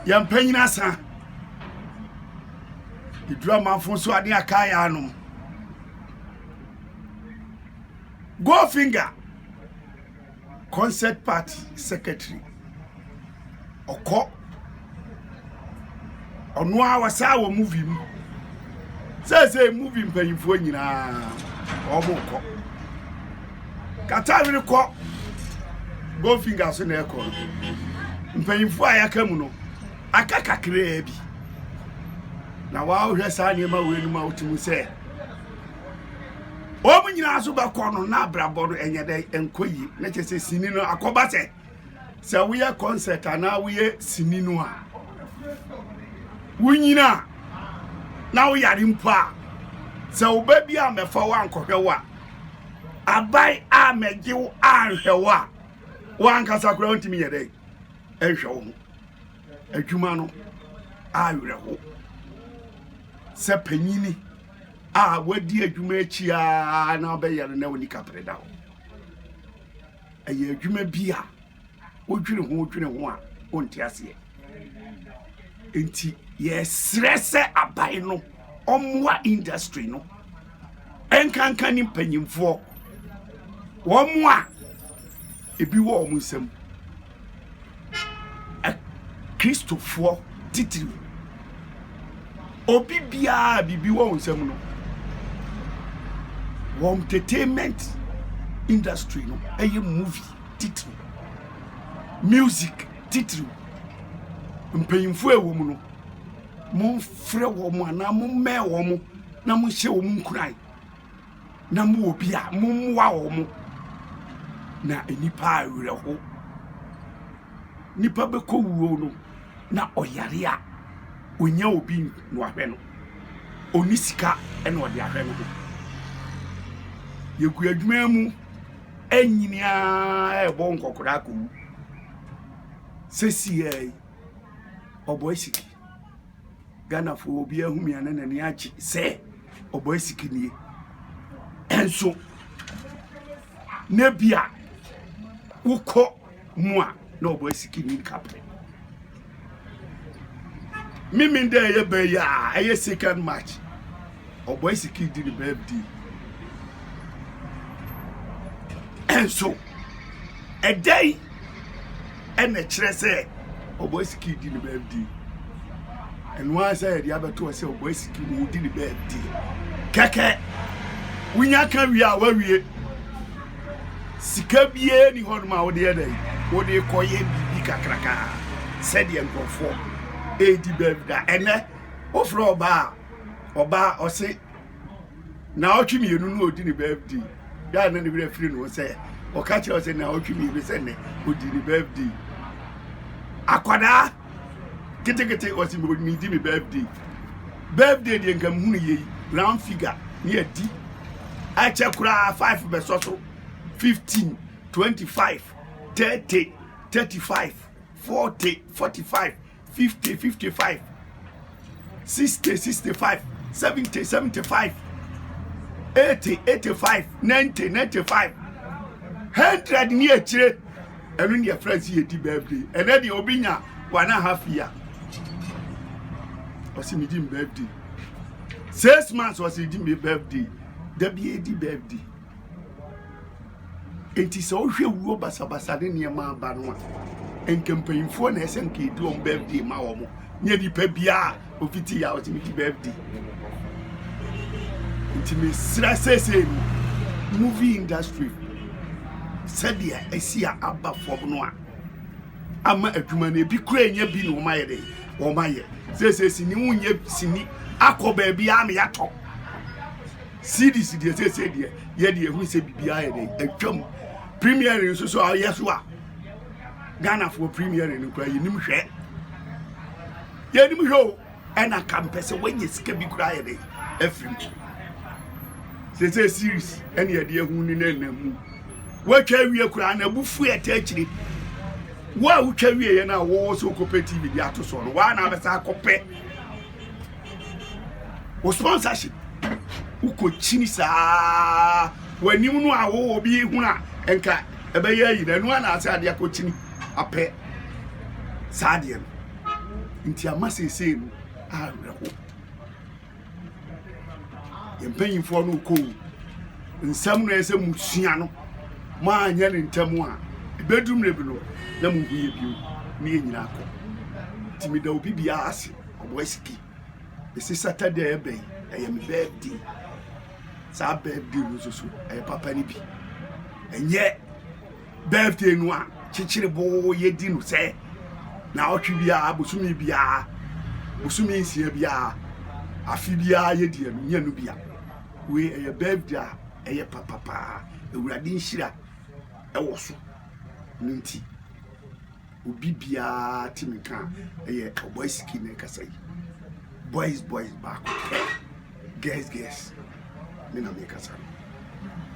Yɛn mpanyin asa. Eduru amanfo so ade aka yɛ anom. Goldfinger concert party secretary ɔkɔ ɔno a wɔsaa wɔ movie mu seesei movie mpanyinfoɔ nyinaa wɔn kɔ katawere kɔ goldfinger so na ɛkɔ no mpanyinfoɔ a yɛaka mu no aka kakraa bi na wɔahwɛ saa nneɛma wei no mu a wotumi sɛ wɔn nyinaa so bɛkɔ no na abrabɔ no ɛnyɛ dɛ ɛnkɔ yie na kyerɛ sɛ sini no akɔba sɛ sɛ woyɛ concert anaa woyɛ sini no a wonyina a na woyare mpo a sɛ wo ba bi a mɛfa wo ankɔhwɛ wo a aban a mɛgye wo anhwɛ wo a woankasa koraa wontumi yɛ dɛ ɛnhwɛ wo ho adwuma no awerɛho sɛ panyini a wadi adwuma akyi ara na ɔbɛyare na ɔni kapere da hɔ. Ɛyɛ adwuma bi a wodwene ho dwene ho a wonte aseɛ. Nti yɛsrɛ sɛ aban no ɔmmoa industry no ɛnkanka ne mpanyimfoɔ wɔn a ebi wɔ wɔn nsam Akristofoɔ titiriw. Obi biara biribi wɔ wɔn nsam no, wɔn entertainment industry no ɛyɛ movie titiriw, music titiriw. Mpanyinfoɔ a ɛwɔ mu no, momfrɛ wɔn anaa mommɛn wɔn na monhyɛ wɔn nkuran. na mowɔ bi a, mommoa wɔn na nnipa awerɛho. Nipa bɛkɔ wuo no na ɔyare a, ɔnya obi na wahwɛ no. Ɔni sika na ɔde ahwɛ no ho. Yɛgu adwuma mu anyini ara ɛbɔ nkɔkora akɔwu. Sɛsiɛ yi, ɔbɔ asiki. Ghanafoɔ obiara hu me a na n'ani agye sɛ ɔbɔ asiki nie. Ɛnso na bi a wokɔ mu a na ɔbɔ asiki ni kaprɛ. Mimi dɛ ɛyɛ bɛyɛ a ɛyɛ second match ɔbɔ asiki di ne birthday. Ɛnso ɛdɛn ɛna ɛkyerɛ sɛ ɔbɔ asiki di ne birthday ɛno ara sɛ yɛde abɛto hɔ sɛ ɔbɔ asiki na ɔdi ne birthday kɛkɛ wonya ka wie a wawie sika biara ni hɔnom a wode yɛ dɛn wode kɔyɛ biribi kakraka sɛdeɛ nkurɔfoɔ ɛredi birthday ɛnɛ wofrɛ ɔbaa ɔbaa ɔse Naawɔtwe mmienu na ɔdi ne birthday. Yɛ a na ne werɛ firi ne ho sɛ ɔka kyerɛ sɛ naawɔtwe mmienu sɛ nnɛ ɔdi ne birthday. Akwadaa ketekete ɔsi medi me birthday. Birthday deɛ nka mehunu yei round figure ne adi. Ɛkyɛ koraa 5 bɛsɔ so 15, 25, 30, 35, 40, 45 50 55 60 65 70 75 80 85 90 95 100 ne akyire ɛno ne yɛfrɛ sɛ yɛdi birthday ɛnɛ deɛ obi nya one and a half year ɔsi medi me birthday 6 months ɔsi di me birthday dabi edi birthday. Enti sɛ wohwɛ wuo basabasa ne nneɛma aba no a, nka mpanyinfoɔ na ɛsɛ nka edi wɔn birthday ma wɔn. Nyɛ nipa biara ofiti yɛ a ɔsɛ medi birthday. Nti mesrɛ seesei no movie industry sɛdeɛ ɛsi a aba fam no a ama adwuma no ebi kura nyɛ bi na wɔn ayɛ dɛ wɔn ayɛ seesei sini wonyɛ sini akɔ baabi a na yɛatɔ. Series deɛ seesei deɛ yɛ deɛ ehu sɛ biribiara yɛ dɛ atwam premier nso so a ɔyɛ so a Ghanafoɔ premier no koraa yɛnim hwɛ yɛnim hwɛ o ɛna ka mpɛ sɛ wɔanya sika bi koraa yɛ dɛ afiri mu seesei series ɛne yɛde ahu ne na ɛnam mu wɔatwa awie koraa na abufuo ɛtɛ akyire wo a wotwa wie yɛ no a wɔwɔ sɛ wokɔpɛ tv de ato soɔ no woa na abɛsa akɔpɛ wo sponsorship wokɔkyini saa w'anim no a wowɔ bi hunu a nka ɛbɛyɛ ayi na ɛno a na asɛ adeɛ akɔkyini apɛ saa adeɛ no. Nti ama seesei no awerɛho. Yɛn mpanyinfoɔ no kɔ o. Nsɛm no ɛsɛ mo sua no, mo anyɛ ne ntɛm a, ɛbɛduru mmerɛ bi no, na mo hu yɛ bio, ne yɛn nyinaa kɔ. Nti meda obi biara ase, ɔbɔ asiki. Ɛsi Saturday a ɛbɛ yi, ɛyɛ me birthday. Saa birthday no nso so, ɛyɛ papa no bi. Ɛnyɛ birthday no a kyekyere boo yɛdi no sɛ naawɔtwe biara, bosome biara, bosome nsia biara, afe biara yɛdi ɛno, nyɛ no bia. Wei ɛyɛ birthday a ɛyɛ papa paa. Awurade nhyira ɛwɔ so no nti, obi biara te me nka a, ɛyɛ ɔbɔ asiki na ɛkasa yi. Boys boys baako pɛ, girls girls, me na mekasa no.